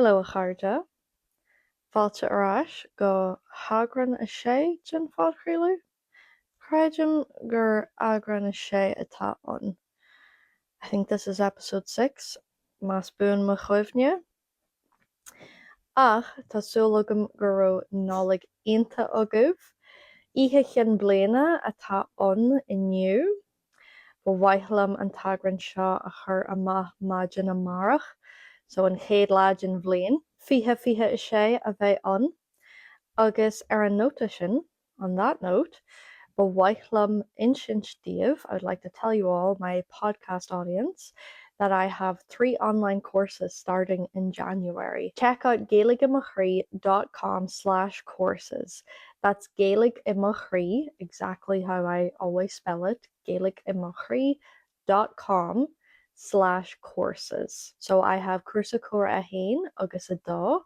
Hello a chairde. Fáilte ar ais go heagrán 6 den phodchraoladh. Creidim gur eagrán 6 atá ann. I think this is episode 6, más buan mo chuimhne. Ach tá súil agam go raibh Nollaig iontach agaibh. Oíche Chinn Bliana atá ann inniu. Ba mhaith liom an t-eagrán seo a chur amach maidin amárach, so an chéad lá den bhliain, 2026 a bheidh ann. Agus ar an nóta sin, on that note, ba mhaith liom insint daoibh, I would like to tell you all, my podcast audience, that I have 3 online courses starting in January. Check out gaeilgeimochroí dot com slash courses. That's Gaeilge i mo chroí, exactly how I always spell it, gaeilgeimochroí dot com slash courses. So I have Cúrsa Comhrá 1 agus 2.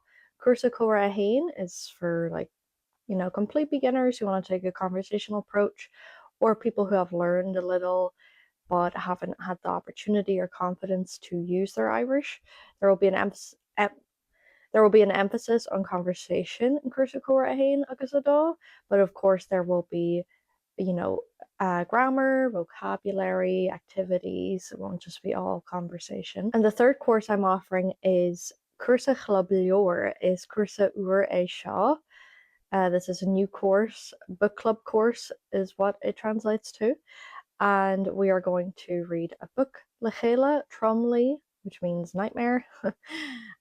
Cúrsa Comhrá 1 is for like, you know, complete beginners who want to take a conversational approach or people who have learned a little but haven't had the opportunity or confidence to use their Irish. There will be an emphasis There will be an emphasis on conversation in Cúrsa Comhrá 1 agus 2, but of course there will be you know, uh, grammar, vocabulary, activities, it won't just be all conversation. And the third course I'm offering is Cúrsa Chlub Leabhar is cúrsa úr é seo. Uh, this is a new course, book club course is what it translates to. And we are going to read a book le chéile, Tromluí, which means nightmare.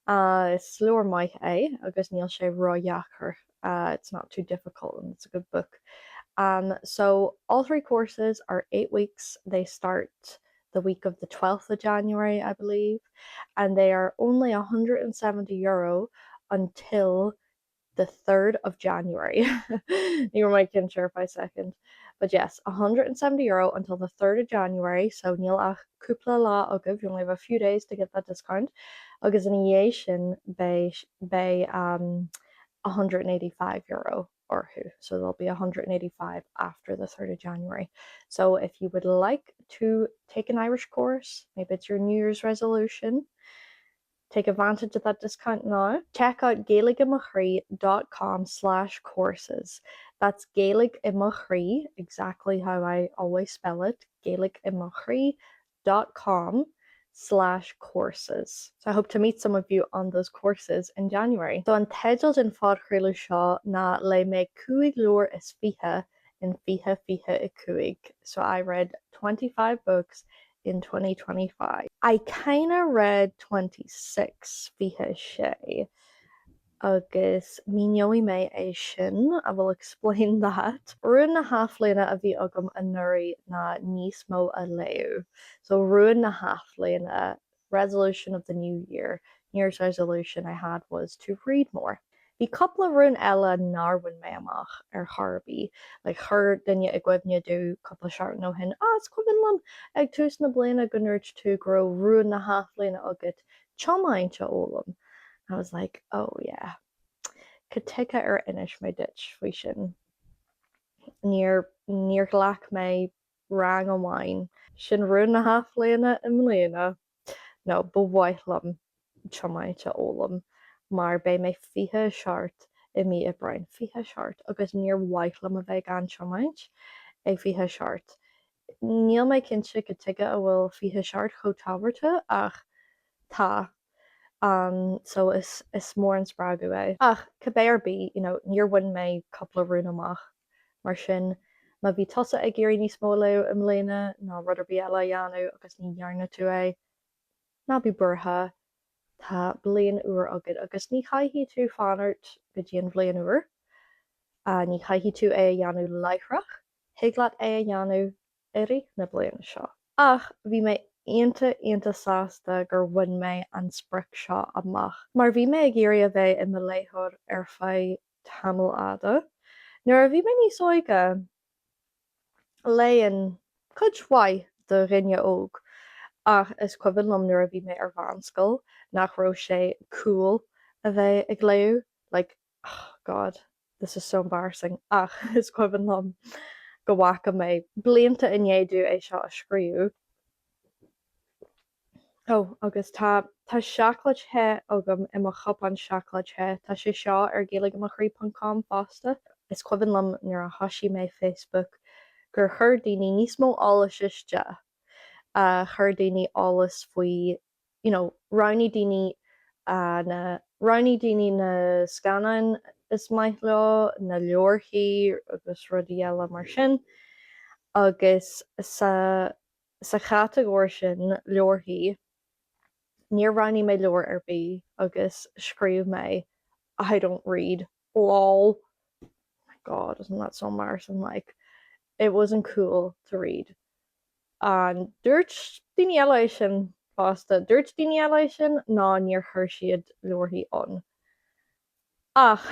Uh, is leabhar maith é agus níl sé ródheacair. Uh, it's not too difficult and it's a good book. Um, so all 3 courses are 8 weeks. They start the week of the 12th of January, I believe, and they are only €170 until the 3rd of January. Ní raibh mé cinnte ar feadh soicind. But yes, €170 until the 3rd of January, so níl ach cúpla lá agaibh, you only have a few days to get that discount, agus ina dhiaidh sin beidh beidh um €185 orthu, so they'll be 185 after the 3rd of January. So if you would like to take an Irish course, maybe it's your New Year's resolution, Take advantage of that discount now. Check out gaeilgeimochroí dot com slash courses. That's Gaeilge i mo chroí, exactly how I always spell it, gaeilgeimochroí dot com slash courses. So I hope to meet some of you on those courses in January. So an teideal den phodchraoladh seo ná Léigh mé 25 leabhar in 2025. So I read 25 books in 2025. I kinda read 26, 26, agus míneoidh mé é sin, I will explain that. Rún na hathbhliana a bhí agam anuraidh ná níos mó a léamh. So rún na hathbhliana, resolution of the new year, New Year's resolution I had was to read more. Bhí cúpla rún eile nár bhain mé amach ar chor ar bith, like chuir duine i gcuimhne domh cúpla seachtain ó shin, ah is cuimhin liom ag tús na bliana go ndúirt tú go raibh rún na hathbhliana agat tiomáint a fhoghlaim. I was like, oh yeah. Cad tuige ar inis mé duit faoi sin? Níor, níor ghlac mé rang amháin. Sin rún na hathbhliana i mbliana. No, ba mhaith liom tiomáint a fhoghlaim mar beidh mé 27 i mí Aibreáin, 27, agus níor mhaith liom a bheith gan tiomáint ag 27. Níl mé cinnte cad tuige a bhfuil 27 chomh tábhachtach ach tá. Um, so is, is mór an spreagadh é. Ach cibé ar bith, you know, níor bhain mé cúpla rún amach. Mar sin, má bhí tusa ag iarraidh níos mó a léamh i mbliana nó rud ar bith eile a dhéanamh agus ní dhearna tú é, ná bí buartha, tá bliain úr agat agus ní chaithfidh tú fanacht go dtí an bhliain úr. Ní chaithfidh tú é a dhéanamh láithreach, thig leat é a dhéanamh i rith na bliana seo. Ach bhí mé iontach, iontach sásta gur bhain mé an sprioc seo amach, mar bhí mé ag iarraidh a bheith i mo léitheoir ar feadh tamall fhada. Nuair a bhí mé níos óige, léann cuid mhaith do dhuine óg, ach is cuimhin liom nuair a bhí mé ar mheánscoil nach raibh sé cool a bheith ag léamh, like, oh God, this is so embarrassing, ach is cuimhin liom go bhfaca mé, blianta i ndiaidh domh é seo a scríobh. Oh, agus tá, tá seacláid the agam i mo chupán seacláid the. Tá sé seo ar gaeilgeimochroí ponc com fosta. Is cuimhin liom nuair a thoisigh mé Facebook gur chuir daoine níos mó eolais isteach. Chuir daoine eolas faoi, you know, roghnaigh daoine na, roghnaigh daoine na scannáin is maith leo, na leabharthaí agus rudaí eile mar sin. Agus sa Sa chatagóir sin leabharthaí, níor roghnaigh mé leabhar ar bith agus scríobh mé I don't read lol my god isn't that so embarrassing like it wasn't cool to read and dúirt daoine eile é sin fosta dúirt daoine eile é sin ná níor chuir siad leabharthaí ann ach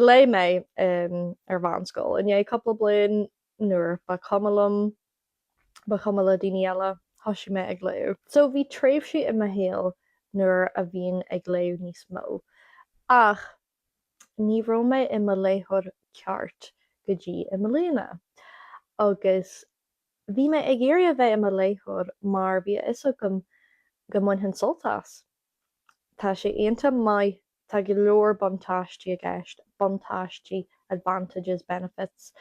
léigh mé ar mheánscoil i ndiaidh cúpla bliain nuair ba chuma liom, ba chuma le daoine eile, thoisigh mé ag léamh. So bhí tréimhsí i mo shaol nuair a bhínn ag léamh níos mó. Ach ní raibh mé i mo léitheoir ceart go dtí i mbliana. Agus bhí mé ag iarraidh a bheith i mo léitheoir mar bhí a fhios agam go mbainfinn sult as. Tá sé iontach maith, tá go leor buntáistí i gceist, buntáistí, advantages, benefits,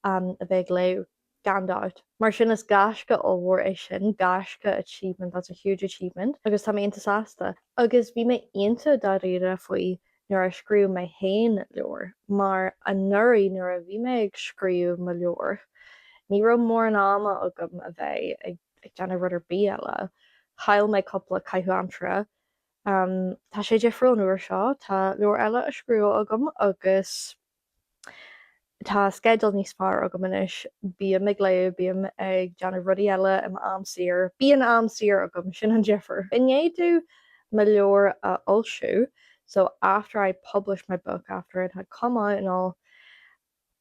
a bheith ag léamh, gan dabht. Mar sin is gaisce ollmhór é sin, gaisce, achievement, that's a huge achievement, agus tá mé iontach sásta. Agus bhí mé iontach dáiríre faoi nuair a scríobh mé féin leabhar, mar anuraidh nuair a bhí mé ag scríobh mo leabhar, ní raibh mórán ama agam a bheith ag ag déanamh rud ar bith eile. Chaill mé cúpla caitheamh aimsire. Tá sé difriúil an uair seo, tá leabhar eile á scríobh agam agus tá sceideal níos fearr agam anois. Bím ag léamh, bím ag déanamh rudaí eile i m'am saor. Bíonn am saor agam, sin an difear. I ndiaidh domh mo leabhar a fhoilsiú, so after I published my book, after it had come out and all,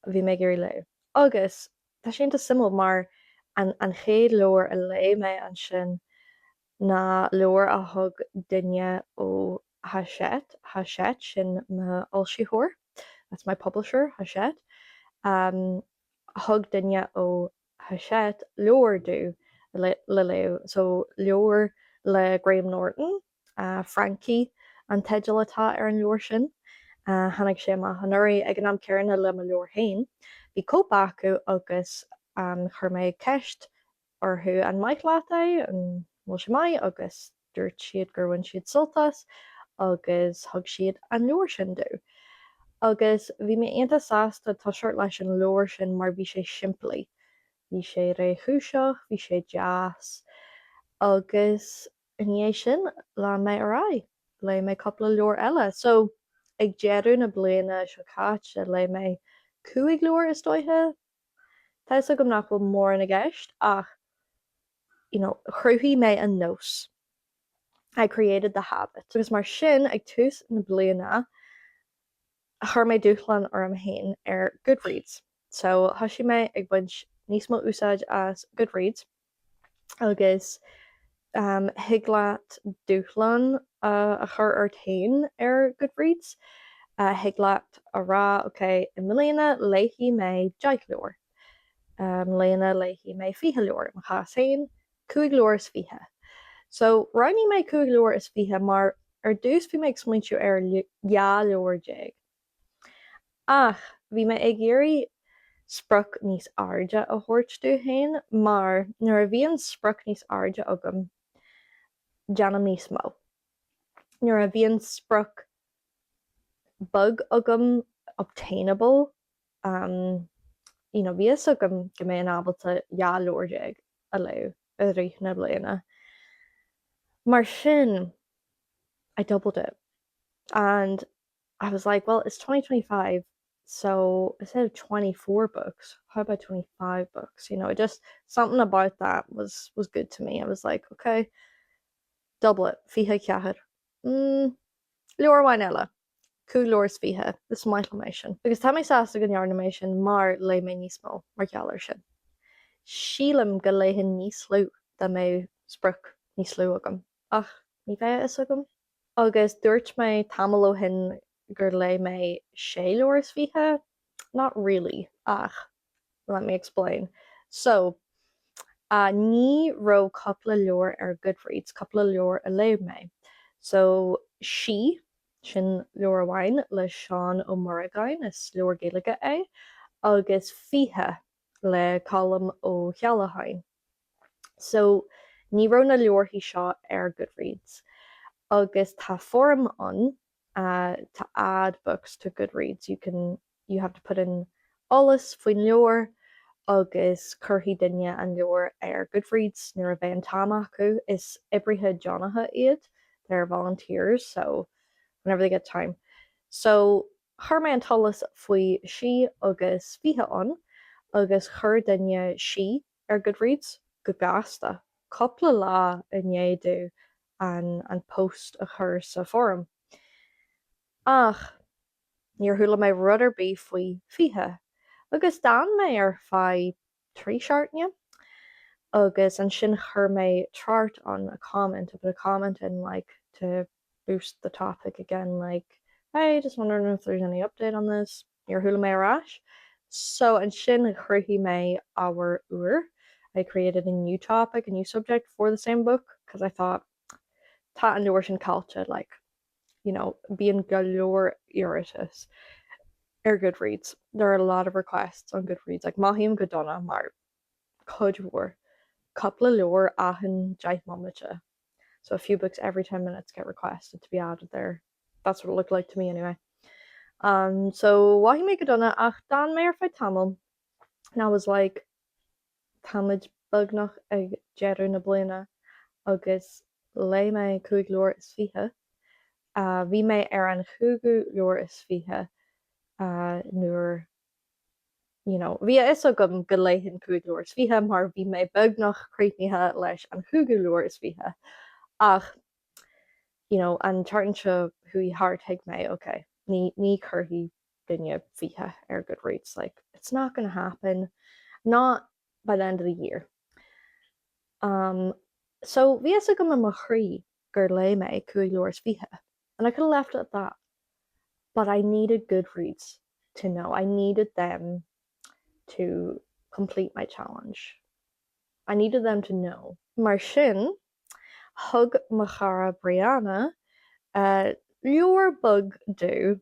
bhí mé ag iarraidh léamh. Agus tá sé iontach suimiúil mar an an chéad leabhar a léigh mé ansin ná leabhar a thug duine ó Hachette, Hachette, sin m'fhoilsitheoir, that's my publisher, Hachette, um, thug duine ó Hachette leabhar domh le léamh, so leabhar le Graham Norton, Frankie an teideal atá ar an leabhar sin. Tháinig sé amach anuraidh ag an am céanna le mo leabhar féin. Bhí cóip acu agus chuir mé ceist orthu an maith leat é, an bhfuil sé maith agus dúirt siad gur bhain siad sult as agus thug siad an leabhar sin domh. Agus bhí mé iontach sásta toiseacht leis an leabhar sin mar bhí sé simplí. Bhí sé réchúiseach, bhí sé deas agus I ndiaidh sin, lean mé ar aghaidh. Léigh mé cúpla leabhar eile. So, ag deireadh na bliana seo caite, léigh mé 5 leabhar, is dóiche. Tá fhios agam nach bhfuil mórán i gceist ach, you know, chruthaigh mé an nós. I created the habit. Agus mar sin, ag tús na bliana, chuir mé dúshlán orm féin ar Goodreads. So, thoisigh mé ag baint níos mó úsáid as Goodreads. agus thig leat dúshlán a chur ort féin ar Goodreads. Thig leat a rá, ok, i mbliana léifidh mé 10 leabhar, i mbliana léifidh mé 20 leabhar, i mo chás féin, 5 leabhar is 20. So, roghnaigh mé 5 leabhar is 20 mar ar dtús bhí mé ag smaointiú ar 12 leabhar. Ach bhí mé ag iarraidh sprioc níos airde a thabhairt domh féin mar nuair a bhíonn sprioc níos airde agam, déanaim níos mó. Nuair a bhíonn sprioc beag agam, obtainable, um, you know, bhí fhios agam go mbeinn ábalta 12 leabhar a léamh i rith na bliana. Mar sin, I doubled it and I was like, well, it's 2025, so instead of 24 books, how about 25 books? You know, it just something about that was was good to me. I was like, okay, double it, 24. Mm, leabhar amháin eile, 5 leabhar is 20, is maith liom é sin. Agus tá mé sásta go ndearna mé sin mar léigh mé níos mó mar gheall air sin. Sílim go léifinn níos lú dá mbeadh sprioc níos lú agam, ach ní bheadh a fhios agam. Agus dúirt mé tamall ó shin gur léigh mé sé leabhar is 20, not really, ach let me explain. So, Ní raibh cúpla leabhar ar Goodreads, cúpla leabhar a léigh mé. So, Sí, sin leabhar amháin le Seán Ó Muireagáin, is leabhar Gaeilge é, agus 20 le Colm Ó Ceallacháin. So, ní raibh na leabharthaí seo ar Goodreads. Agus tá foirm ann to add books to Goodreads you can you have to put in eolas faoin leabhar agus cuirfidh duine an leabhar ar Goodreads nuair a bheidh an t-am acu. Is oibrithe deonacha iad, they're volunteers so whenever they get time. So chuir mé an t-eolas faoi Sí agus 20 ann agus chuir duine Sí ar Goodreads go gasta, cúpla lá i ndiaidh domh an an post a chur sa forum. Ach níor chuala mé rud ar bith faoi 20. Agus d'fhan mé ar feadh 3 seachtaine agus ansin chuir mé trácht ann, a comment, I put a comment in like to boost the topic again like hey, just wondering if there's any update on this. Níor chuala mé ar ais. So ansin chruthaigh mé ábhar úr, I created a new topic, a new subject for the same book because I thought tá an leabhar sin caillte, like, you know, bíonn go leor iarratas ar Goodreads. There are a lot of requests on Goodreads, like mothaím go dona mar cuid mhór, cúpla leabhar achan 10 mbomaite. So a few books every 10 minutes get requested to be added there. That's what it looked like to me anyway. Um, so mhothaigh mé go dona ach d'fhan mé ar feadh tamaill and I was like táimid beagnach ag deireadh na bliana agus léigh mé 25 leabhar. Uh, bhí mé ar an chúigiú leabhar is 20 uh, nuair you know, bhí a fhios agam go léifinn 25 leabhar mar bhí mé beagnach críochnaithe leis an chúigiú leabhar is 20 ach you know, an tseachtain seo chuaigh thart thuig mé ok, ní, ní chuirfidh duine 20 ar Goodreads, like, it's not gonna happen, not by the end of the year. Um, so bhí a fhios agam i mo chroí gur léigh mé 25 leabhar and I could have left it at that. But I needed Goodreads to know. I needed them to complete my challenge. I needed them to know. Mar sin, thug mo chara Brianna leabhar beag domh.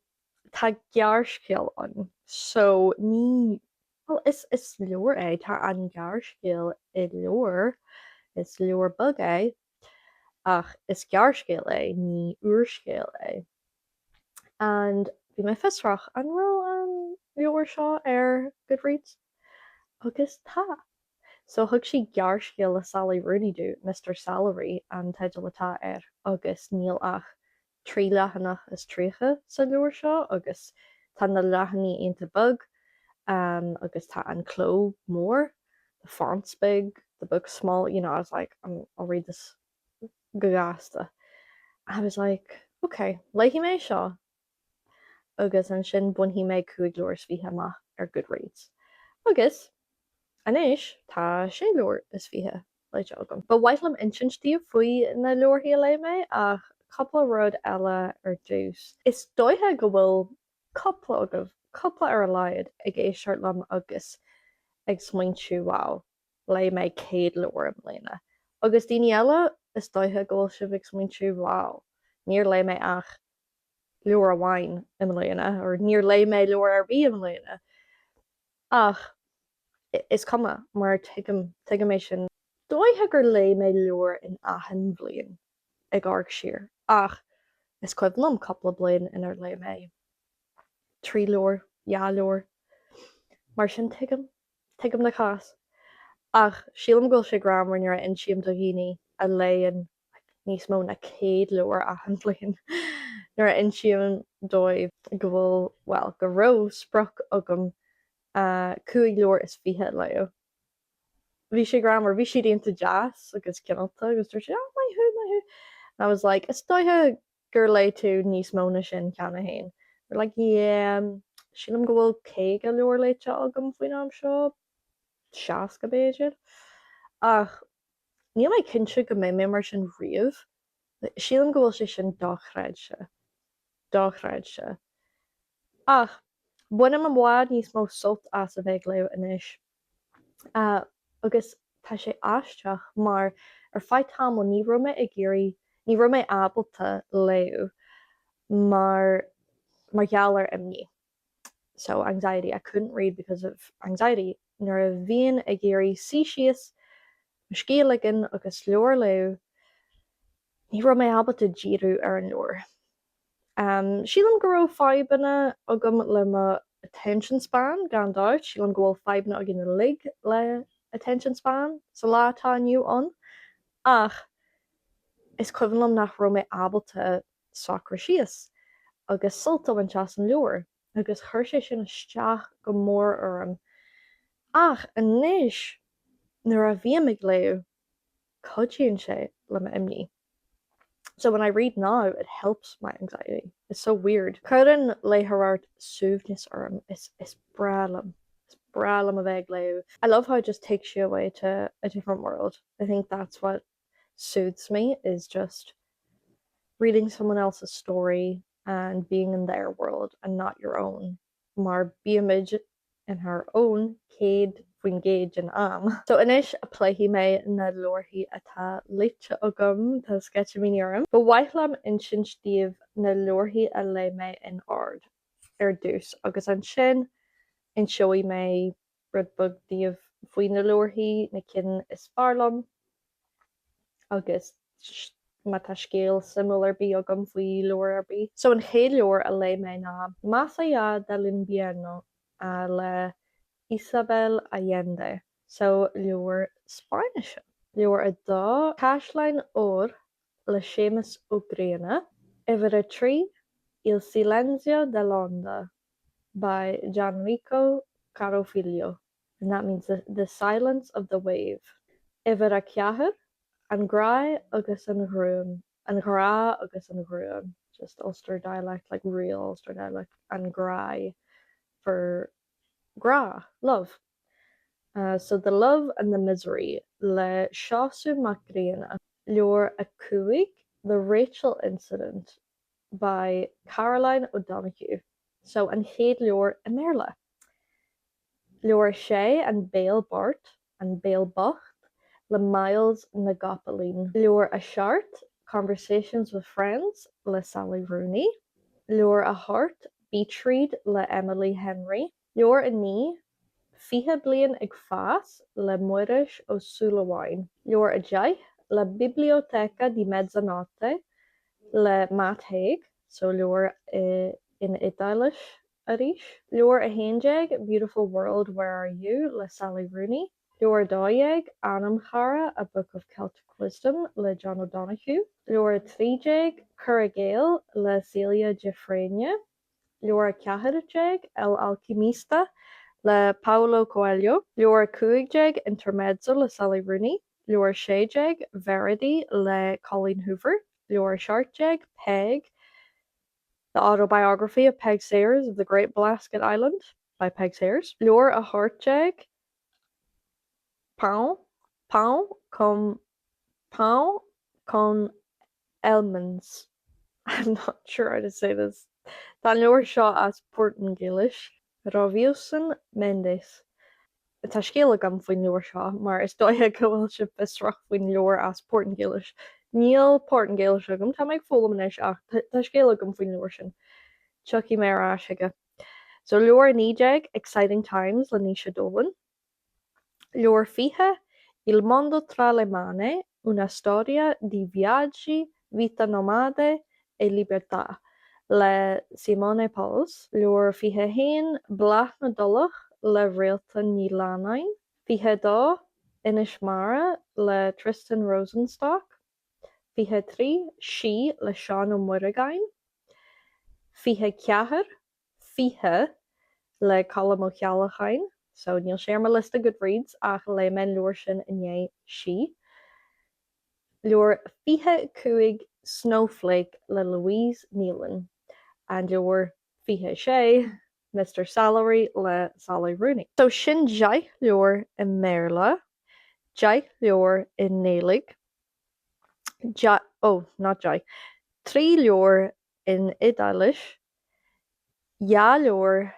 Tá gearrscéal ann, so ní, bhuel, is, is leabhar é, tá an gearrscéal i leabhar, is leabhar beag é, ach is gearrscéal é, ní úrscéal é. And bhí mé fiosrach, an bhfuil an leabhar seo ar Goodreads? Agus tá! So thug sí gearrscéal le Sally Rooney domh, Mr Salary an teideal atá air, agus níl ach 3 leathanach is 30 sa leabhar seo agus tá na leathanaigh iontach beag agus tá an cló mór, the font's big, the book's small, you know, I was like, I'll read this go gasta. I was like, ok, léifidh mé seo agus ansin bainfidh mé 25 leabhar amach ar Goodreads. Agus anois tá 6 leabhar is 20 léite agam. Ba mhaith liom insint daoibh faoi na leabharthaí a léigh mé ach cúpla rud eile ar dtús. Is dóiche go bhfuil cúpla agaibh, cúpla ar a laghad, ag éisteacht liom agus ag smaointiú wow, léigh mé 100 leabhar i mbliana. Agus daoine eile, is dóiche go bhfuil sibh ag smaointiú wow, níor léigh mé ach leabhar amháin i mbliana, or níor léigh mé leabhar ar bith i mbliana. Ach is cuma, mar tuigim, tuigim é sin. Dóiche gur léigh mé leabhar in achan bhliain ag amharc siar, ach is cuimhin liom cúpla bliain inar léigh mé 3 leabhar, 2 leabhar. Mar sin tuigim, tuigim do chás. Ach sílim go bhfuil sé greannmhar nuair a insím do dhaoine a léann níos mó ná 100 leabhar achan bhliain nuair a insím dóibh go bhfuil, bhuel, go raibh sprioc agam 25 leabhar a léamh. Bhí sé greannmhar, bhí siad iontach deas agus cineálta agus dúirt siad, oh, maith thú, maith thú. And I was like, is dóiche gur léigh tú níos mó ná sin cheana féin. They're like, yeah, sílim go bhfuil 50 leabhar léite agam faoin am seo, 60 b'fhéidir. Ach Níl mé cinnte go mbeidh mé mar sin riamh. Sílim go bhfuil sé sin dochreidte. Dochreidte. Ach bainim i bhfad níos mó sult as a bheith ag léamh anois. Agus. Tá sé aisteach mar ar feadh tamaill ní raibh mé ag iarraidh, ní raibh mé ábalta léamh mar mar gheall ar imní. So anxiety, I couldn't read because of anxiety. Nuair a bhínn ag iarraidh suí síos, mo scíth a ligean agus leabhar a léamh, ní raibh mé ábalta díriú ar an leabhar. Sílim go raibh fadhbanna agam le mo attention span, gan dabht. Sílim go bhfuil fadhbanna againn uilig le attention span sa lá atá inniu ann. Ach is cuimhin liom nach raibh mé ábalta socrú síos agus sult a bhaint as an leabhar agus chuir sé sin isteach go mór orm. Ach anois nuair a bhím ag léamh, cuidíonn sé le m'imní. So when I read now it helps my anxiety. It's so weird. Cuireann léitheoireacht suaimhneas orm. Is is breá liom. Is breá liom a bheith ag léamh. I love how it just takes you away to a different world. I think that's what soothes me is just reading someone else's story and being in their world and not your own. Mar bímid in our own 100% den am. So anois pléifidh mé na leabharthaí atá léite agam, tá sceitimíní orm. Ba mhaith liom insint daoibh na leabharthaí a léigh mé in ord ar dtús agus ansin inseoidh mé rud beag daoibh faoi na leabharthaí, na cinn is fearr liom agus má tá scéal suimiúil ar bith agam faoi leabhar ar bith. So an chéad leabhar a léigh mé ná Más allá del invierno le Isabel Allende, so leabhar Spáinnise. Leabhar 2, Caisleáin Óir le Séamus Ó Grianna. Uimhir 3, Il silenzio dell'onda by Gianrico Carofiglio and that means the, the silence of the wave. Uimhir 4, An Grá agus an Ghruaim, An Ghrá agus an Ghruaim, just Ulster dialect, like real Ulster dialect, an Grá for grá, love. Uh, so The Love and the Misery le Seosamh Mac Grianna. Leabhar 5, The Rachel Incident by Caroline O'Donoghue. So an chéad leabhar i mBéarla. Leabhar 6, An Béal Bocht, An Béal Bocht le Myles na gCopaleen. Leabhar 7, Conversations with Friends le Sally Rooney. Leabhar 8, Beach Read le Emily Henry. Leabhar 9, 20 Bliain ag Fás le Muiris Ó Súilleabháin. Leabhar 10, La Biblioteca di Mezzanotte le Matt Haig, so leabhar in Iodáilis arís. Leabhar 11, Beautiful World, Where Are You le Sally Rooney. Leabhar 12, Anamchara, A Book of Celtic Wisdom le John O'Donoghue. Leabhar 13, Cur i gCéill le Celia de Fréine. Leabhar 14, El Alquimista le Paulo Coelho. Leabhar 15, Intermezzo le Sally Rooney. Leabhar 16, Verity le Colleen Hoover. Leabhar 17, Peig, The Autobiography of Peig Sayers of the Great Blasket Island by Peig Sayers. Leabhar 18, Pan, Pan con Pan con Almonds. I'm not sure how to say this. Tá an leabhar seo as Portaingéilis. Robilson Mendes. Tá scéal agam faoin leabhar seo mar is dóiche go bhfuil sibh fiosrach faoin leabhar as Portaingéilis. Níl Portaingéilis agam, tá mé ag foghlaim anois ach tá scéal agam faoin leabhar sin. Tiocfaidh mé ar ais chuige. So leabhar 19, Exciting Times le Naoise Dolan. Leabhar 20, Il mondo tra le mani, una storia di viaggi, vita nomade e libertà le Simone Pauls. Leabhar 21, Bláth na dTulach le Réaltán Ní Leannáin. 22, Inis Mara le Tristan Rosenstock. 23, Sí le Seán Ó Muireagáin. 24, 20 le Colm Ó Ceallacháin, so níl sé ar mo liosta Goodreads ach léigh mé an leabhar sin inné, Sí. Leabhar 25 Snowflake le Louise Nealon and leabhar 26 Mr Salary le Sally Rooney. So sin 10 leabhar i mBéarla, 10 leabhar i nGaeilge, 10, oh, not 10, 3 leabhar in Iodáilis, 2 leabhar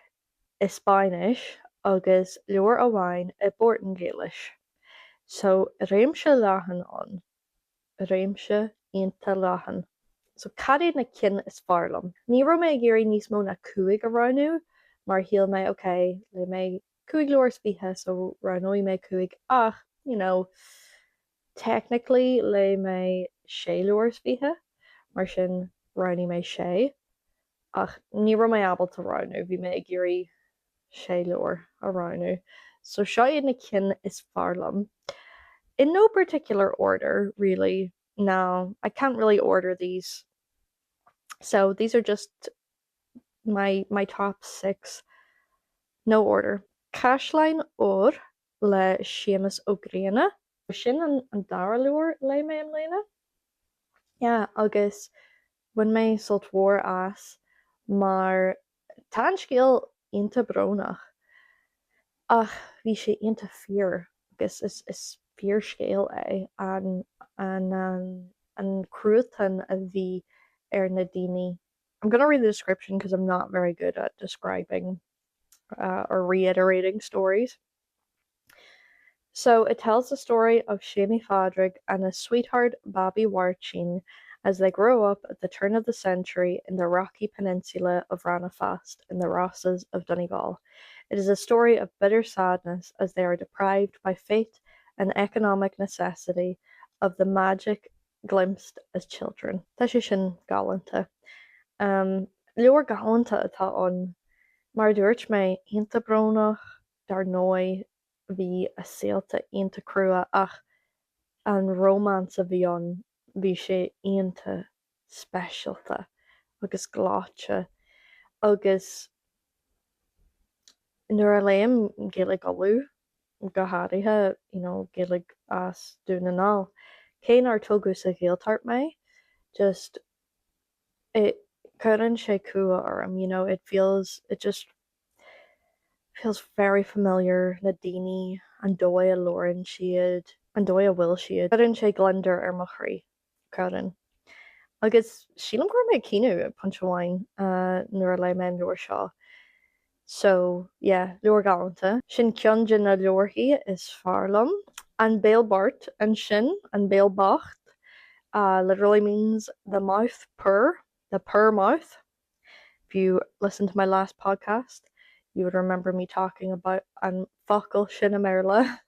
i Spáinnis agus leabhar amháin i bPortaingéilis. So réimse leathan ann. Réimse iontach leathan. So cad iad na cinn is fearr liom? Ní raibh mé ag iarraidh níos mó ná 5 a roghnú mar shíl mé ok, léigh mé 5 leabhar is 20 so roghnóidh mé 5 ach, you know, technically léigh mé 6 leabhar is 20 mar sin roghnaigh mé 6 ach ní raibh mé ábalta roghnú, bhí mé ag iarraidh 6 leabhar a roghnú. So seo iad na cinn is fearr liom. In no particular order, really. No, I can't really order these. So these are just my my top 6. No order. Caisleáin Óir le Séamus Ó Grianna. Sin an an dara leabhar a léigh mé i mbliana. Yeah, agus bhain mé sult mhór as mar Tá an scéal iontach brónach ach bhí sé iontach fíor agus is is fíorscéal é an an an cruatan a bhí ar na daoine. I'm gonna read the description because I'm not very good at describing uh, or reiterating stories. So it tells the story of Seamie Phádraig and his sweetheart Babaí Mháirtín as they grow up at the turn of the century in the rocky peninsula of Rannafast in the Rosses of Donegal. It is a story of bitter sadness as they are deprived by fate and economic necessity of the magic glimpsed as children. Tá sé sin galánta. Um, leabhar galánta atá ann. Mar a dúirt mé, iontach brónach, Dar ndóigh, bhí a saolta iontach crua ach an rómáns a bhí ann, bhí sé iontach speisialta agus gleoite agus nuair a léim Gaeilge Uladh, go háirithe, you know, Gaeilge as Dún na nGall, cé nár tógadh sa Ghaeltacht mé, just it, cuireann sé cumha orm, you know, it feels, it just feels very familiar na daoine, an dóigh a labhrann siad, an dóigh a bhfuil siad. Cuireann sé gliondar ar mo chroí. Cuireann. Agus sílim go raibh mé ag caoineadh ag pointe amháin nuair a léigh mé an leabhar seo. So, yeah, leabhar galánta. Sin ceann de na leabharthaí is fearr liom. An Béal Bocht ansin, An Béal Bocht, literally means the mouth poor, the poor mouth. If you listened to my last podcast, you would remember me talking about an focal sin i mBéarla,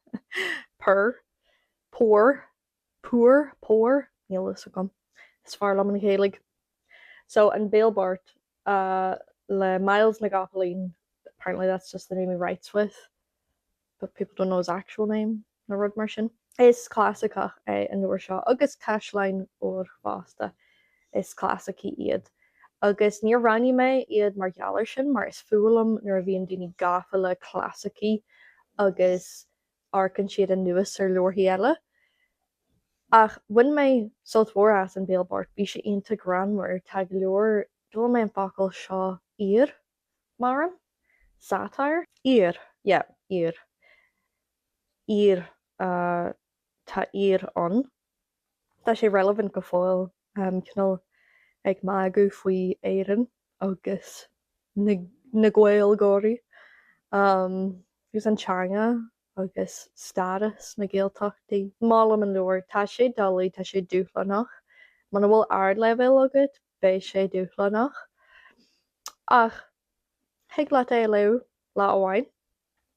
poor, poor, poor, poor, níl a fhios agam. Is fearr liom an Ghaeilge. So, An Béal Bocht uh, le Myles na gCopaleen, apparently that's just the name he writes with. but people don't know his actual name nó rud mar sin. Is clasaiceach é an leabhar seo agus Caisleáin Óir fosta. Is clasaicí iad. Agus níor roghnaigh mé iad mar gheall air sin mar is fuath liom nuair a bhíonn daoine gafa le clasaicí agus amharcann siad anuas ar leabharthaí eile. Ach bhain mé sult mhór as An Béal Bocht, bhí sé iontach greannmhar, tá go leor, d'fhoghlaim mé an focal seo aoir Maram? Satire? Aoir, yeah, aoir. Aoir, tá aoir ann. Tá sé relevant go fóill, cineál ag magadh faoi Éirinn agus na na Gaeilgeoirí agus an teanga agus stádas na Gaeltachtaí. Molaim an leabhar, tá sé doiligh, tá sé dúshlánach. Muna bhfuil ardleibhéal agat, beidh sé dúshlánach. Ach thig leat é a léamh lá amháin.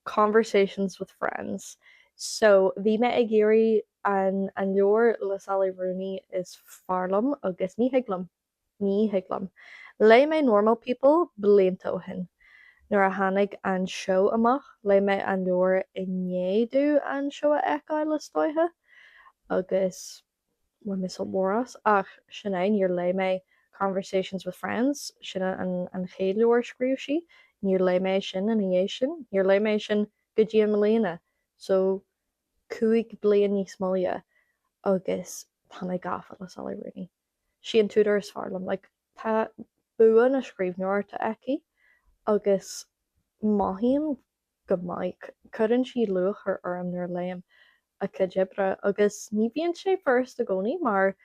Conversations with Friends. So, bhí mé ag iarraidh an an leabhar le Sally Rooney is fearr liom agus ní thig liom. Ní thig liom. Léigh mé Normal People blianta ó shin. Nuair a tháinig an seó amach, léigh mé an leabhar i ndiaidh domh an seó a fheiceáil, is dóiche, agus bhain mé sult mór as. Ach sin é, níor léigh mé Conversations with Friends, sin an an chéad leabhar a scríobh sí, níor léigh mé sin ina dhiaidh sin, níor léigh mé sin go dtí i mbliana, so 5 bliain níos moille agus tá mé gafa le Sally Rooney. Sí an t-údar is fearr liom, like tá bua na scríbhneoireachta aici agus mothaím go maith. Cuireann sí lúcháir orm nuair a léim a cuid oibre agus ní bhíonn sé furasta i gcónaí mar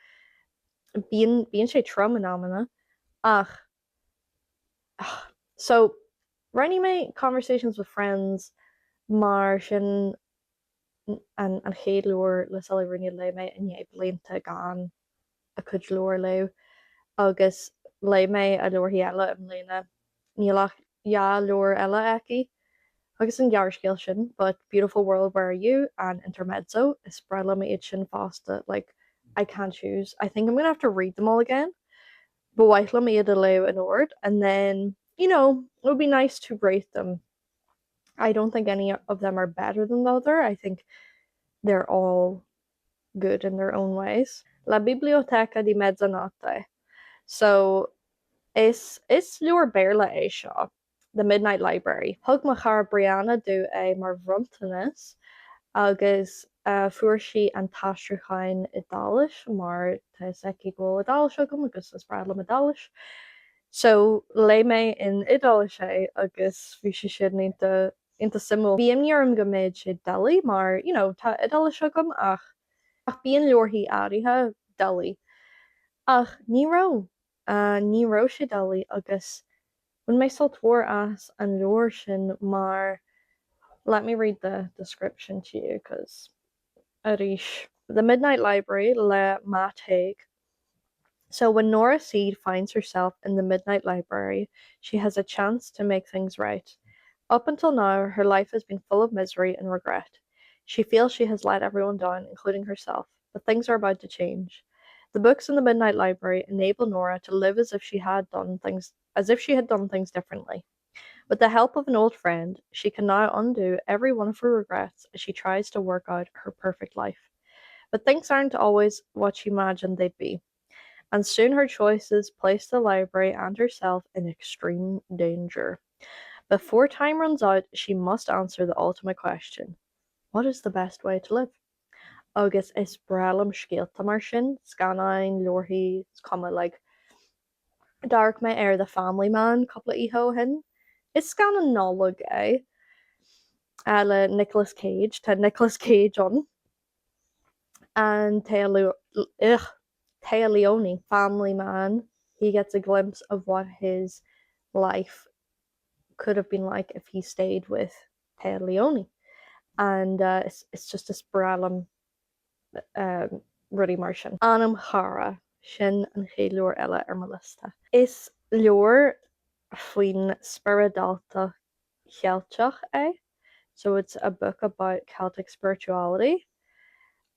bíonn bíonn sé trom in amanna ach so roghnaigh mé Conversations with Friends mar sin. an an chéad leabhar le Sally Rooney a léigh mé i ndiaidh blianta gan a cuid leabhar a léamh agus léigh mé a leabharthaí eile i mbliana. Níl ach 2 leabhar eile aici agus an gearrscéal sin but Beautiful World Where Are You and Intermezzo is breá liom iad sin fosta like I can't choose I think I'm gonna have to read them all again ba mhaith liom iad a léamh in ord and then you know it would be nice to rate them I don't think any of them are better than the other I think they're all good in their own ways. La Biblioteca di Mezzanotte So is is leabhar Béarla é seo, The Midnight Library. Thug mo chara Brianna domh é mar bhronntanas agus fuair sí an t-aistriúchán Iodáilis mar tá fhios aici go bhfuil Iodáilis agam agus is breá liom Iodáilis. So léigh mé in Iodáilis é agus bhí sé sin iontach iontach suimiúil. Bhí imní orm go mbeadh sé doiligh mar, you know, tá Iodáilis agam ach ach bíonn leabharthaí áirithe doiligh. Ach ní raibh. Ní raibh sé doiligh agus bhain mé sult mhór as an leabhar sin mar let me read the description to you 'cause arís. The Midnight Library le Matt Haig So when Nora Seed finds herself in the Midnight Library, she has a chance to make things right. Up until now, her life has been full of misery and regret. She feels she has let everyone down, including herself, but things are about to change. The books in the Midnight Library enable Nora to live as if she had done things as if she had done things differently. With the help of an old friend, she can now undo every one of her regrets as she tries to work out her perfect life. But things aren't always what she imagined they'd be. And soon her choices place the library and herself in extreme danger. Before time runs out, she must answer the ultimate question. What is the best way to live? Agus is breá liom scéalta mar sin, scannáin, leabharthaí, is cuma, like, D'amharc mé ar The Family Man cúpla oíche ó shin. Is scannán Nollag é le Nicolas Cage. Tá Nicolas Cage ann. And Téa ugh, Téa Leoni. Family Man, he gets a glimpse of what his life could have been like if he stayed with Téa Leoni. And uh, it's, it's just is breá liom rudaí mar sin. Anam Chara, sin an chéad leabhar eile ar mo liosta. Is leabhar faoin spioradáltacht Cheilteach é, so it's a book about Celtic spirituality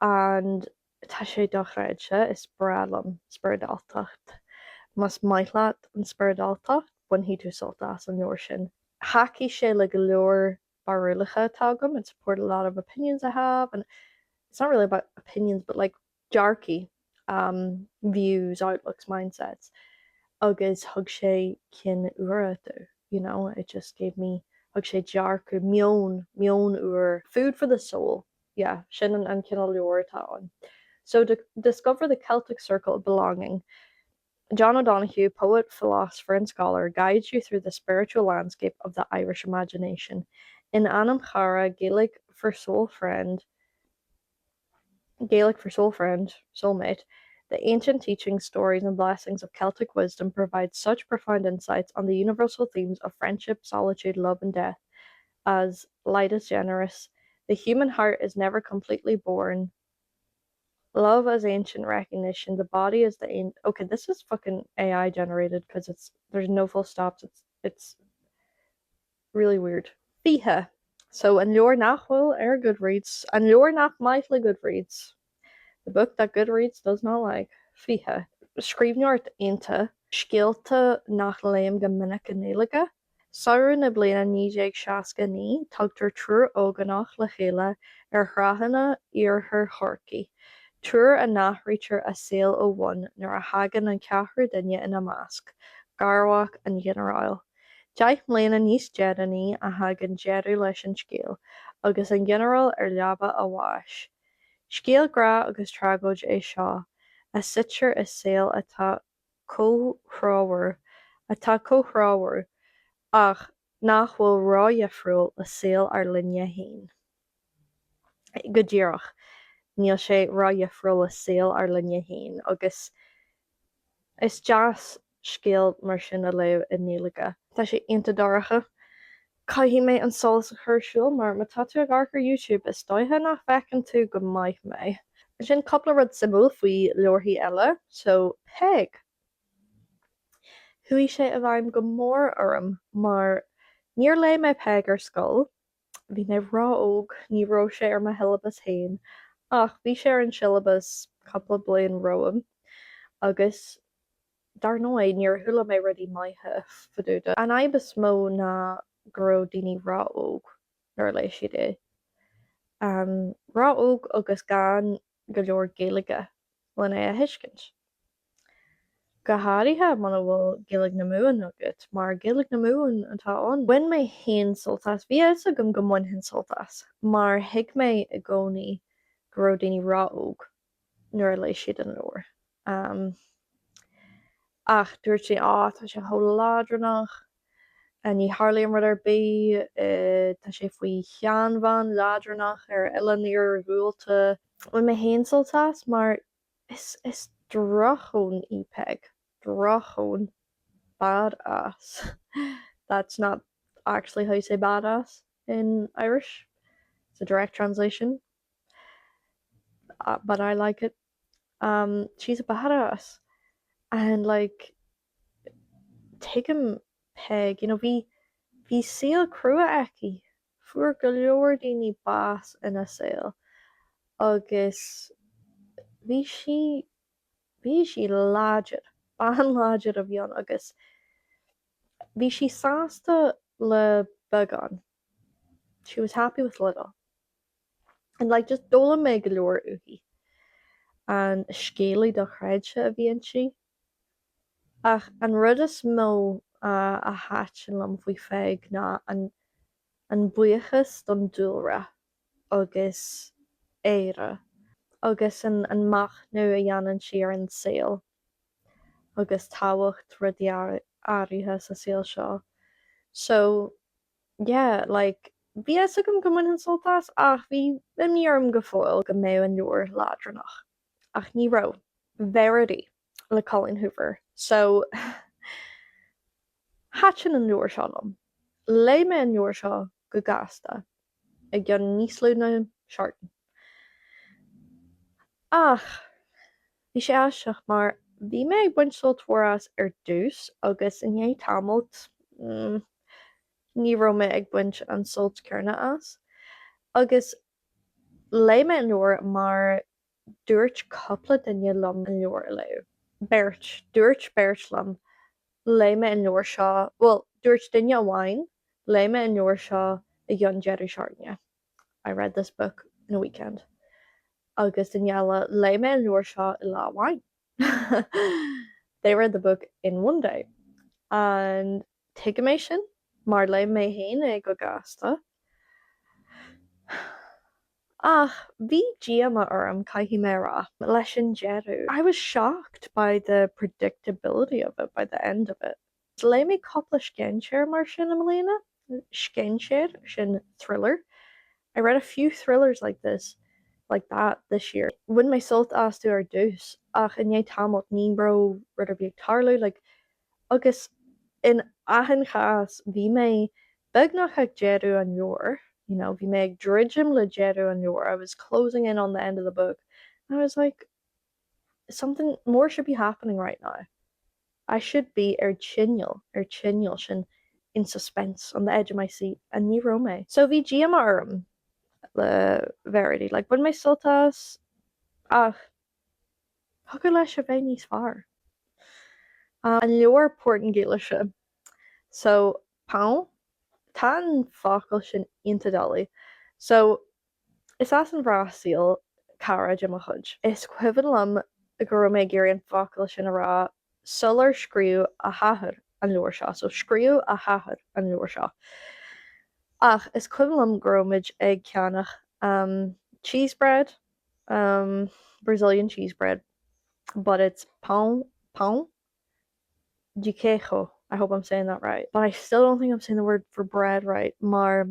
and tá sé dochreidte, is breá liom spioradáltacht. Más maith leat an spioradáltacht, bainfidh tú sult as an leabhar sin. Thacaigh sé le go leor barúlacha atá agam, it supported a lot of opinions I have and it's not really about opinions but like dearcaí, um, views, outlooks, mindsets agus thug sé cinn úra domh, you know, it just gave me, thug sé dearcadh, meon, meon úr, food for the soul, yeah, sin an, an cineál leabhar atá ann. So discover the Celtic circle of belonging. John O'Donohue, poet, philosopher and scholar, guides you through the spiritual landscape of the Irish imagination. In Anam Chara, Gaelic for soul friend, Gaelic for soul friend, soulmate, the ancient teachings, stories, and blessings of Celtic wisdom provide such profound insights on the universal themes of friendship, solitude, love, and death as light is generous, the human heart is never completely born, Love as ancient recognition, the body is the ain okay this is fucking AI generated because it's there's no full stops it's it's really weird. 20. So an leabhar nach bhfuil ar Goodreads, an leabhar nach maith le Goodreads, the book that Goodreads does not like. 20. Scríbhneoireacht iontach, scéalta nach léim go minic i nGaeilge. Samhradh na bliana 1969, tugtar triúr ógánach le chéile ar thránna iarthar Chorcaí, triúr a n-athraítear a saol ó bhun nuair a thagann an ceathrú duine ina measc, garmhac an ghinearáil. Deich mbliana níos deireanaí a thagann deireadh leis an scéal, agus an ginearál ar leaba a bháis. Scéal grá agus tragóid é seo, a suitear i saol atá comhthreomhar, atá comhthreomhar ach nach bhfuil ródhifriúil le saol ár linne féin. Go díreach, níl sé ródhifriúil le saol ár linne féin agus is deas scéal mar sin a léamh i nGaeilge. Tá sé iontach dorcha. Caithfidh mé an solas a chur ar siúl mar má tá tú ag amharc ar YouTube is dóiche nach bhfeiceann tú go maith mé. Ansin cúpla rud suimiúil faoi leabharthaí eile, so Peig. Chuaigh sé i bhfeidhm go mór orm mar níor léigh mé Peig ar scoil, bhí mé ró-óg, ní raibh sé ar mo shiollabas féin ach bhí sé ar an siollabas cúpla bliain romham agus Dar ndóigh, níor chuala mé rudaí maithe fá dtaobh de. An fhadhb is mó ná go raibh daoine ró-óg nuair a léigh siad é. Ró-óg agus gan go leor Gaeilge len é a thuiscint. Go háirithe muna bhfuil Gaeilge na Mumhan agat, mar Gaeilge na Mumhan atá ann. Bhain mé féin sult as. Bhí a fhios agam go mbainfinn sult as, mar thuig mé i gcónaí go raibh daoine ró-óg nuair a léigh siad an leabhar. Ach dúirt sí, Á, tá sé chomh leadránach, ní tharlaíonn rud ar bith, tá sé faoi sheanbhean leadránach ar oileán iargúlta. Bhain mé féin sult as mar is is drochbhean í Peig, drochbhean, badass. That's not actually how you say badass in Irish, it's a direct translation. but I like it. Um, she's a badass and like tuigim Peig, you know, bhí bhí saol crua aici, fuair go leor daoine bás ina saol agus bhí sí bhí sí láidir, bean láidir a bhí ann agus bhí sí sásta le beagán, she was happy with little. And like just d'fhoghlaim mé go leor uaithi. An scéalaí dochreidte a bhí inti. Ach an rud is mó a thaitin liom faoi Pheig ná an an buíochas don dúlra agus Éire agus an an machnamh a dhéanann sí ar an saol agus tábhacht rudaí áirithe sa saol seo. So yeah, like, bhí a fhios agam go mbainfinn sult as ach bhí imní orm go fóill go mbeadh an leabhar leadránach. Ach ní raibh. Verity le Colleen Hoover. So, thaitin an leabhar seo liom. Léigh mé an leabhar seo go gasta, i gceann níos lú ná seachtain. Ach, bhí sé aisteach mar bhí mé ag baint sult mhór as ar dtús agus i ndiaidh tamaill, mm, ní raibh mé ag baint an sult céanna as. Agus léigh mé an leabhar mar dúirt cúpla duine liom an leabhar a léamh. Beirt. Dúirt beirt liom, léigh mé an leabhar seo, bhuel, dúirt duine amháin, léigh mé an leabhar seo i gceann deireadh seachtaine. I read this book in a weekend. Agus duine eile, léigh mé an leabhar seo i lá amháin. They read the book in one day. And tuigim é sin, mar léigh mé féin é go gasta. Ach bhí díomá orm, caithfidh mé a rá, leis an deireadh. I was shocked by the predictability of it by the end of it. Léigh mé cúpla scéinséir mar sin i mbliana, scéinséir, sin thriller. I read a few thrillers like this, like that, this year. Bhain mé sult astu ar dtús, ach i ndiaidh tamaill ní raibh rud ar bith ag tarlú, like, agus in achan chás bhí mé beagnach ag deireadh an leabhair, you know, bhí mé ag druidim le deireadh an leabhair, I was closing in on the end of the book, and I was like, something more should be happening right now. I should be ar tinneall, ar tinneall, sin in suspense, on the edge of my seat, and ní raibh mé. So bhí díomá orm le Verity, like bhain mé sult as ach thiocfadh leis a bheith níos fearr. An leabhar Portaingéilise. So pão, tá an focal sin iontach doiligh. So Is as an Bhrasaíl cara de mo chuid. Is cuimhin liom go raibh mé ag iarraidh an focal sin a rá sular scríobh a hathair an leabhar seo. So scríobh a hathair an leabhar seo. Ach is cuimhin liom go raibh muid ag ceannach um cheese bread, um Brazilian cheese bread, but it's pão, pão de queijo, I hope I'm saying that right. But I still don't think I'm saying the word for bread right mar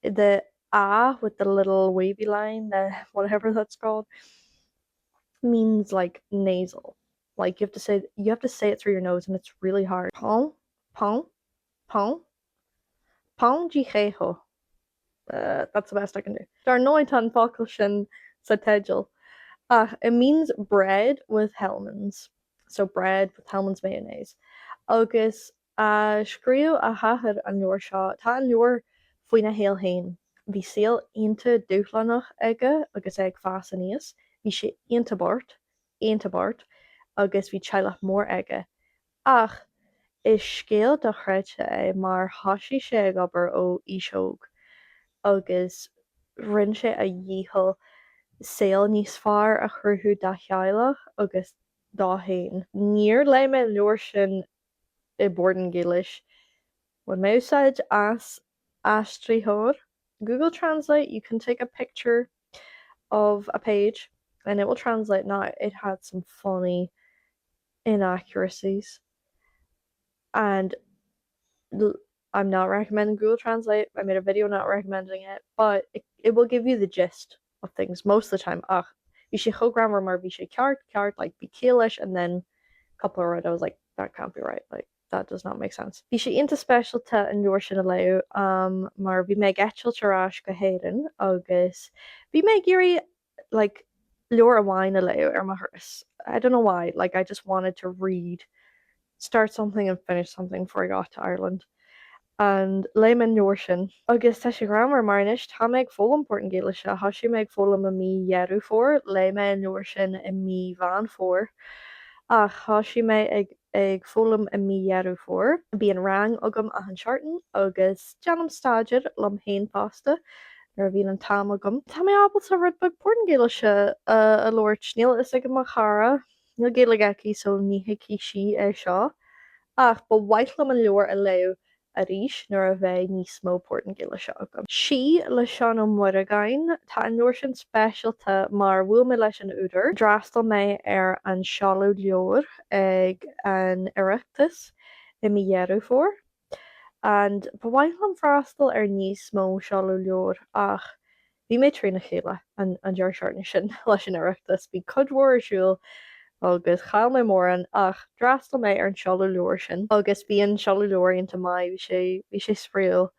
the a with the little wavy line, the whatever that's called, means like nasal. Like you have to say you have to say it through your nose and it's really hard. Pão, pão, pão. Pão de queijo. That's the best I can do. Dar ndóigh tá an focal sin sa teideal. Ach it means bread with Hellmann's. So bread with Hellmann's mayonnaise. Agus scríobh a hathair an leabhar seo. Tá an leabhar faoina shaol féin. Bhí saol iontach dúshlánach aige agus é ag fás aníos. Bhí sé iontach bocht, iontach bocht, agus bhí teaghlach mór aige. Ach is scéal dochreidte é mar thosaigh sé ag obair ó aois óg agus rinne sé a dhícheall saol níos fearr a chruthú dá theaghlach agus dó féin. Níor léigh mé an leabhar sin i bPortaingéilis. Bhain mé úsáid as aistritheoir, Google Translate, you can take a picture of a page and it will translate. Now it had some funny inaccuracies and I'm not recommending Google Translate, I made a video not recommending it, but it, it will give you the gist of things most of the time ach bhí sé chomh greannmhar mar bhí sé ceart ceart like bhí ciall leis and then cúpla rud I was like that can't be right like that does not make sense. Bhí sé iontach speisialta an leabhar sin a léamh um, mar bhí mé ag eitilt ar ais go hÉirinn agus bhí mé ag iarraidh like leabhar amháin a léamh ar mo thuras. I don't know why, like I just wanted to read, start something and finish something before I got to Ireland. And léigh mé an leabhar sin. Agus tá sé greannmhar mar anois tá mé ag foghlaim Portaingéilise. Thosaigh mé ag foghlaim i mí Dheireadh Fómhair, léigh mé an leabhar sin i mí Mheán Fómhair. Ach thosaigh mé ag ag foghlaim i mí Dheireadh Fómhair. Bíonn rang agam achan seachtain agus déanaim staidéar liom féin fosta nuair a bhíonn an t-am agam. Tá mé ábalta rud beag Portaingéilise a labhairt. Níl a fhios ag mo chara, níl Gaeilge aici so ní thuigfidh sí é seo. Ach ba mhaith liom an leabhar a léamh arís nuair a bheidh níos mó Portaingéilise agam. Sí le Seán Ó Muireagáin. Tá an leabhar sin speisialta mar bhuail mé leis an údar. D'fhreastail mé ar an seoladh leabhair ag an Oireachtas i mí Dheireadh Fómhair and ba mhaith liom freastal ar níos mó seoladh leabhair ach Bhí mé trína chéile an deireadh seachtaine sin leis an Oireachtas. Bhí cuid mhór ar siúl agus chaill mé mórán ach d'fhreastail mé ar an seoladh leabhar sin agus bhí an seoladh leabhar iontach maith, bhí sé, bhí sé spraíúil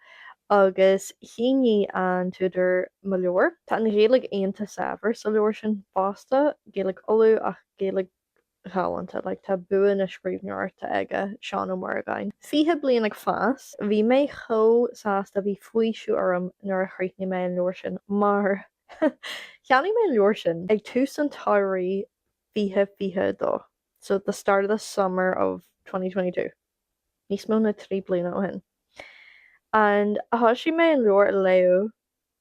agus shínigh an t-údar mo leabhar. Tá an Ghaeilge iontach saibhir sa leabhar sin fosta, Gaeilge Uladh ach Gaeilge ghalánta, like tá bua na scríbhneoireachta aige, Seán Ó Muireagáin. 20 Bliain ag Fás, bhí mé chomh sásta, bhí faoiseamh orm nuair a chríochnaigh mé an leabhar sin mar cheannaigh mé an leabhar sin ag tús an tsamhraidh 2022, so the start of the summer of 2022, níos mó ná 3 bliana ó shin. And thosaigh mé an leabhar a léamh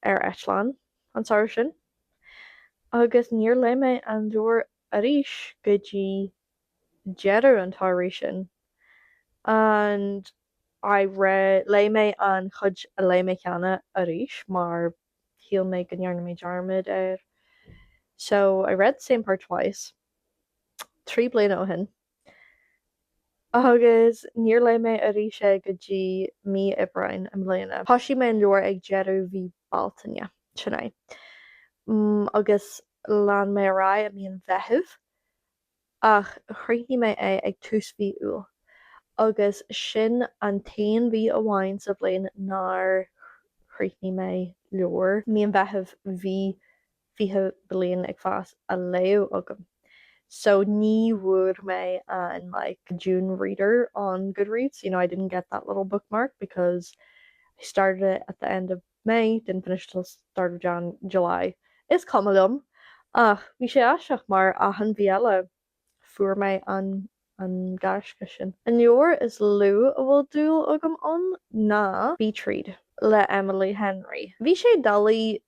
ar eitleán an samhradh sin agus níor léigh mé an leabhar arís go dtí deireadh an tsamhraidh sin and I read, léigh mé an chuid a léigh mé cheana arís mar shíl mé go ndearna mé dearmad air. So I read the same part twice, 3 bliana ó shin. Agus níor léigh mé arís é go dtí mí Aibreáin i mbliana. Thosaigh mé an leabhar ag deireadh mhí Bealtaine, sin é. Agus lean mé ar aghaidh i mí an Mheithimh, ach chríochnaigh mé é ag tús mhí Iúil. Agus sin an t-aon mhí amháin sa bhliain nár chríochnaigh mé leabhar. Mí an Mheithimh, bhí 20 bliain ag fás á léamh agam so ní bhfuair mé an like June reader on Goodreads, you know I didn't get that little bookmark because I started it at the end of May, didn't finish till start of Jan, July. Is cuma liom ach bhí sé aisteach mar achan mhí eile fuair mé an an gaisce sin. An leabhar is lú a bhfuil dúil agam ann ná Beach Read le Emily Henry. Bhí sé doiligh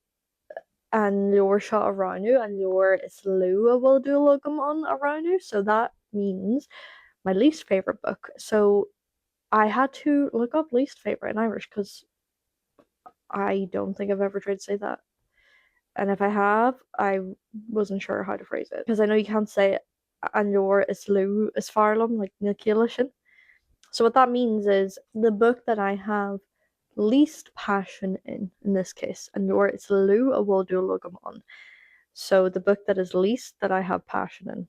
an leabhar seo a roghnú, an leabhar is lú a bhfuil dúil agam ann a roghnú, so that means my least favourite book, so I had to look up least favourite in Irish cos I don't think I've ever tried to say that and if I have, I wasn't sure how to phrase it because I know you can't say an leabhar is lú is fearr liom, like níl ciall leis sin. So what that means is the book that I have least passion in, in this case, an leabhar is lú a bhfuil dúil agam ann. So the book that is least that I have passion in.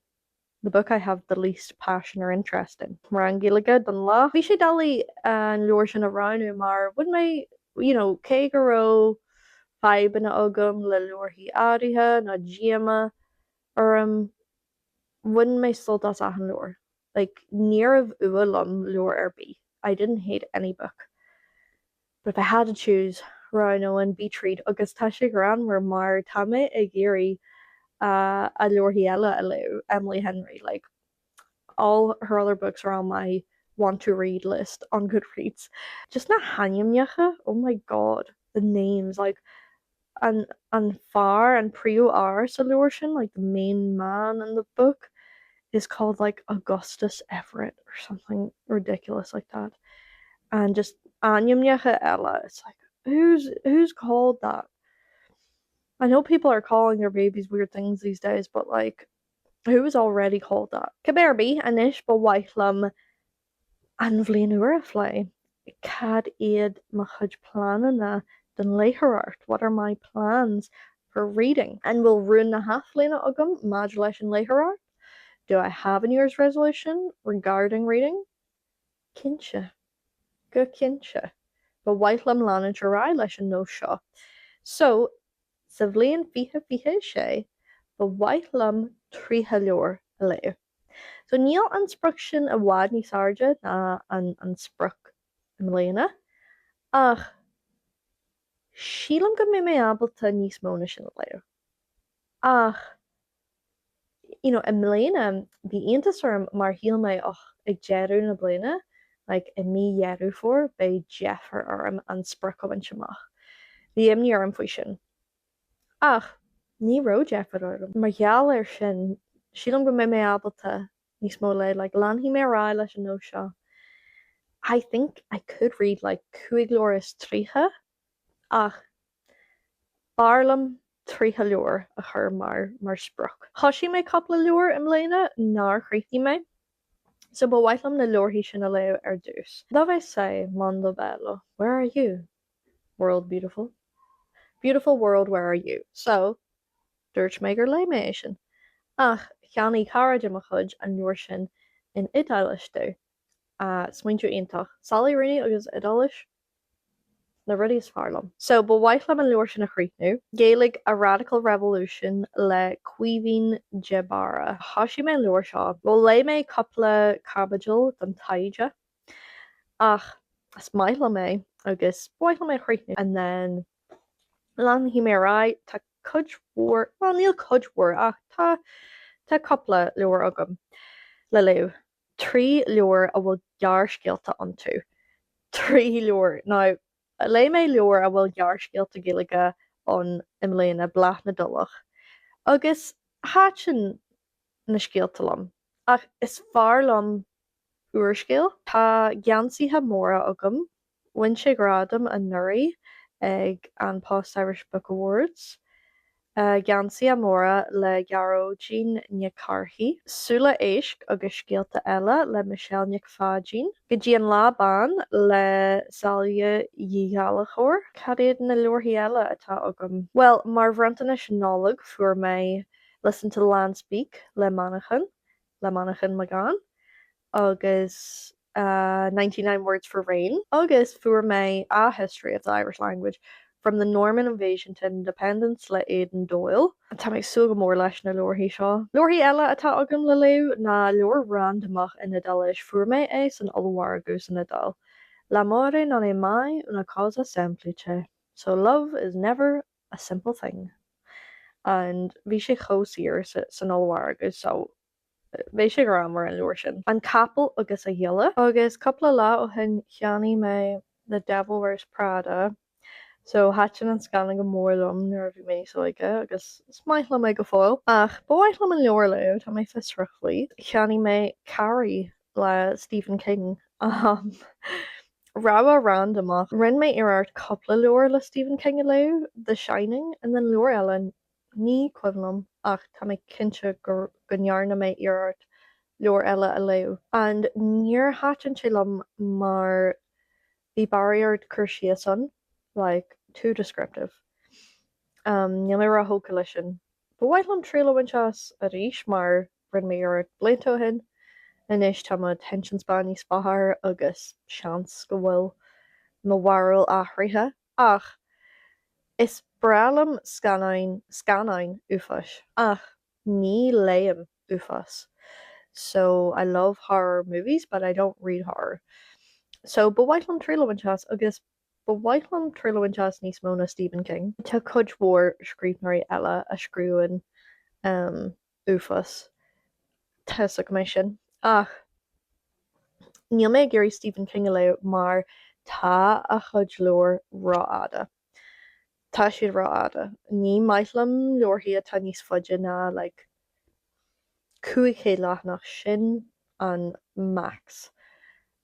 The book I have the least passion or interest in. Rang Gaeilge don lá. Bhí sé doiligh an leabhar sin a roghnú mar bhain mé. You know, cé go raibh fadhbanna agam le leabharthaí áirithe nó díomá orm, bhain mé sult as achan leabhar. Like, níorbh fhuath liom leabhar ar bith. I didn't hate any book. But if I had to choose, roghnóinn Beach Read agus tá sé greannmhar mar tá mé ag iarraidh a leabharthaí eile a léamh, Emily Henry, like all her other books are on my want to read list on Goodreads. Just na hainmneacha, oh my god, the names, like an an fear, an príomhfhear sa leabhar sin, like the main man in the book is called like Augustus Everett or something ridiculous like that. And just ainmneacha eile, it's like who's who's called that? I know people are calling their babies weird things these days, but like who is already called that? Cibé ar bith, anois ba mhaith liom An Bhliain Úr a phlé. Cad iad mo chuid pleananna don léitheoireacht? What are my plans for reading? An bhfuil rún na hAthbhliana agam maidir leis an léitheoireacht? Do I have a New Year's resolution regarding reading? Cinnte. Go cinnte. Ba mhaith liom leanúint ar aghaidh leis an nós seo. So, sa bhliain 2026, ba mhaith liom 30 leabhar a léamh. So níl an sprioc sin i bhfad níos airde ná an an sprioc i mbliana, ach sílim go mbeidh mé ábalta níos mó na sin a léamh. Ach, you know, i mbliana bhí iontas orm mar shíl mé, och, ag deireadh na bliana, like i mí Dheireadh Fómhair, beidh deifir orm an sprioc a bhaint amach. Bhí imní orm faoi sin. Ach ní raibh deifir orm. Mar gheall air sin, sílim go mbeidh mé ábalta níos mó a léamh. Like, leanfaidh mé ar aghaidh leis an nós seo. I think I could read like 35 leabhar ach b'fhearr liom 30 leabhar a chur mar mar sprioc. Thosaigh mé cúpla leabhar i mbliana nár chríochnaigh mé, so ba mhaith liom na leabharthaí sin a léamh ar dtús. Dove sei, mondo bello? Where are you? World Beautiful. Beautiful World Where Are You? So, dúirt mé gur léigh mé é sin. Ach cheannaigh cara de mo chuid an leabhar sin in Iodáilis domh. Smaointiú iontach. Sally Rooney agus Iodáilis, na rudaí is fearr liom. So, ba mhaith liom an leabhar sin a chríochnú. Gaeilge, A Radical Revolution le Caoimhín de Barra. Thosaigh mé an leabhar seo. Bhuel, léigh mé cúpla caibidil don taighde. Ach is maith liom é agus ba mhaith liom é a chríochnú. And then leanfaidh mé ar aghaidh, tá cuid mhór, bhuel níl cuid mhór ach tá tá cúpla leabhar agam le léamh. 3 leabhar a bhfuil gearrscéalta iontu. 3 leabhar. Now, léigh mé leabhar a bhfuil gearrscéalta Gaeilge ann i mbliana, Bláth na dTulach, agus thaitin na scéalta liom. Ach is fearr liom úrscéal. Tá Geansaithe Móra agam. Bhain sé gradam anuraidh ag An Post Irish Book Awards. Geansaithe Móra le Gearóidín Nic Cárthaigh. Súile Éisc agus Scéalta Eile le Michelle Nic Pháidín. Go dtí an Lá Bán le Saile Uí Ghallchóir. Cad iad na leabharthaí eile atá agam? Bhuel, mar bhronntanais Nollag fuair mé Listen to the Land Speak le Manchán. le Manchán Magan agus 99 Words for Rain agus fuair mé A History of the Irish Language, From the Norman Invasion to Independence le Aidan Doyle. Tá mé ag súil go mór leis na leabharthaí seo. Leabharthaí eile atá agam le léamh ná leabhar randamach in Iodáilis, fuair mé é san ollmhargadh san Iodáil. L'amore non è mai una cosa semplice, so love is never a simple thing and bhí sé chomh saor san ollmhargadh so bheadh sé greannmhar an leabhar sin. An Capall agus a Ghiolla. Agus cúpla lá ó shin cheannaigh mé The Devil Wears Prada so thaitin an scannán go mór liom nuair a bhí mé níos óige agus is maith liom é go fóill. Ach ba mhaith liom an leabhar a léamh, tá mé fiosrach faoi. Cheannaigh mé Carrie le Stephen King. Rogha randamach. Rinne mé iarracht cúpla leabhar le Stephen King a léamh, The Shining and then leabhar eile, ní cuimhin liom ach tá mé cinnte go go ndearna mé iarracht leabhar eile a léamh. And níor thaitin sé liom mar bhí barraíocht cur síos ann, like too descriptive. Níl mé róthógtha leis sin. Ba mhaith liom triail a bhaint as arís mar Rinne mé iarracht blianta ó shin. Anois tá mo attention span níos fearr agus seans go bhfuil mo bharúil athraithe. Ach is breá liom scannáin, scannáin uafáis, ach ní léim uafás. So I love horror movies but I don't read horror. So ba mhaith liom triail a bhaint as agus ba mhaith liom triail a bhaint as níos mó ná Stephen King. Tá cuid mhór scríbhneoirí eile a scríobhann uafás. Tá fhios agam é sin. Ach níl mé ag iarraidh Stephen King a léamh mar tá a chuid leabhar rófhada. Tá siad rófhada. Ní maith liom leabharthaí atá níos faide ná like 500 leathanach, sin an max.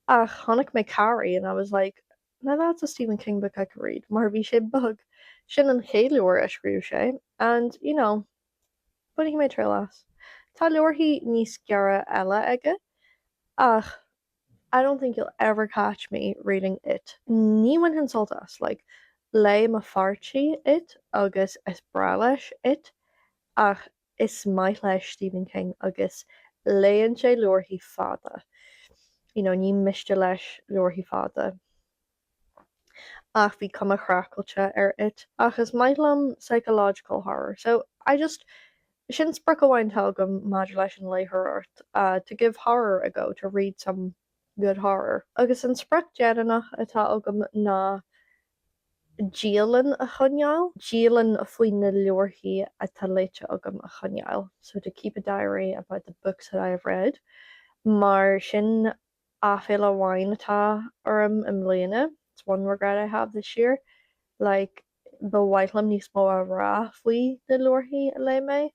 Ach chonaic mé Carrie and I was like now that's a Stephen King book I could read mar bhí sé beag. Sin an chéad leabhar a scríobh sé and you know bainfidh mé triail as. Tá leabharthaí níos giorra eile aige ach I don't think you'll ever catch me reading It. Ní bhainfinn sult as, like, léigh mo pháirtí It agus is breá leis It ach is maith leis Stephen King agus léann sé leabharthaí fada. You know, ní miste leis leabharthaí fada. Ach bhí cuma chraiceáilte ar It. Ach is maith liom psychological horror. So I just Sin sprioc amháin atá agam maidir leis an léitheoireacht, to give horror a go, to read some good horror. Agus an sprioc deireanach atá agam ná dialann a choinneáil, dialann faoi na leabharthaí atá léite agam a choinneáil, so to keep a diary about the books that I have read, mar sin aiféala amháin atá orm i mbliana, it's one regret I have this year, like ba mhaith liom níos mó a rá faoi na leabharthaí a léigh mé.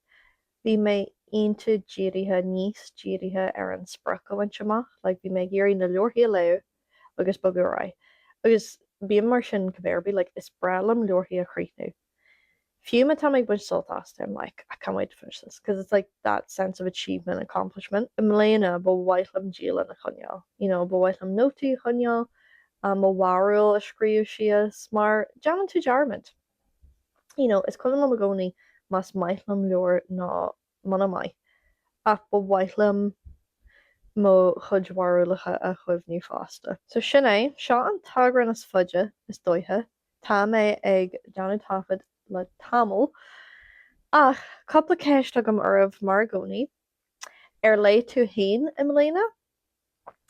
Bhí mé iontach dírithe, níos dírithe ar an sprioc a bhaint amach, like bhí mé ag iarraidh na leabharthaí a léamh agus bogadh ar aghaidh. Agus bím mar sin cibé ar bith, like is breá liom leabharthaí a chríochnú. Fiú má tá mé ag baint sult astu, I'm like, I can't wait to finish this, because it's like that sense of achievement, accomplishment. I mbliana, ba mhaith liom dialann a choinneáil, you know, ba mhaith liom nótaí a choinneáil, mo bharúil a scríobh síos, mar déanann tú dearmad. You know, is cuimhin liom i gcónaí más maith liom leabhar nó muna maith, ach ba mhaith liom mo chuid bharúlacha a chuimhniú fosta. So sin é, seo an t-eagrán is faide, is dóiche. Tá mé ag déanamh taifead le tamall, ach cúpla ceist agam oraibh mar i gcónaí. Ar léigh tú féin i mbliana?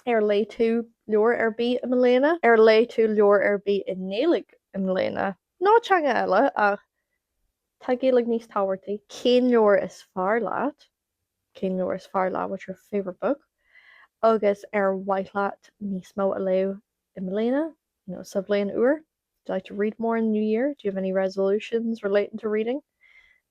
Ar léigh tú leabhar ar bith i mbliana? Ar léigh tú leabhar ar bith i nGaeilge i mbliana? Nó teanga eile, ach tá Gaeilge níos tábhachtaí. Cén leabhar is fearr leat? Cén leabhar is fearr leat? What's your favourite book? Agus ar mhaith leat níos mó a léamh i mbliana? You know, sa bhliain úr? Do you like to read more in the new year? Do you have any resolutions relating to reading?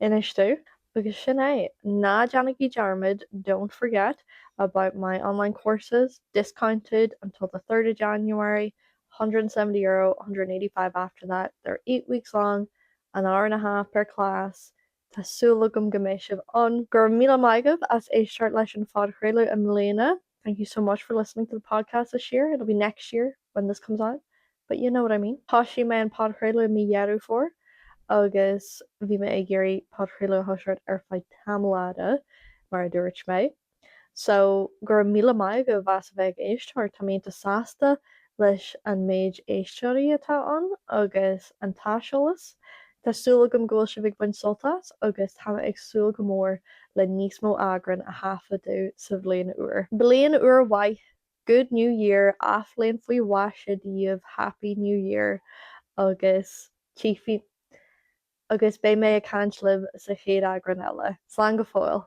Inis domh. Agus sin é. Ná déanaigí dearmad, don't forget about my online courses, discounted until the 3rd of January, €170, €185 after that. They're 8 weeks long, an hour and a half per class. Tá súil agam go mbeidh sibh ann. Go raibh míle maith agaibh as éisteacht leis an phodchraoladh i mbliana. Thank you so much for listening to the podcast this year. It'll be next year when this comes out, but you know what I mean. Thosaigh mé an podchraoladh i mí Dheireadh Fómhair agus bhí mé ag iarraidh podchraoladh a thoiseacht ar feadh tamall fhada, mar a dúirt mé. So, go raibh míle maith agaibh as a bheith ag éisteacht. Tá mé iontach sásta leis an méid éisteoirí atá ann agus an t-aiseolas. Tá súil agam go bhfuil sibh ag baint sult as agus tá mé ag súil go mór le níos mó eagrán a thaifeadadh sa bhliain úr. Bliain úr mhaith, Good New Year, Athbhliain faoi mhaise daoibh, Happy New Year agus tchífidh agus beidh mé ag caint libh sa chéad eagrán eile. Slán go fóill!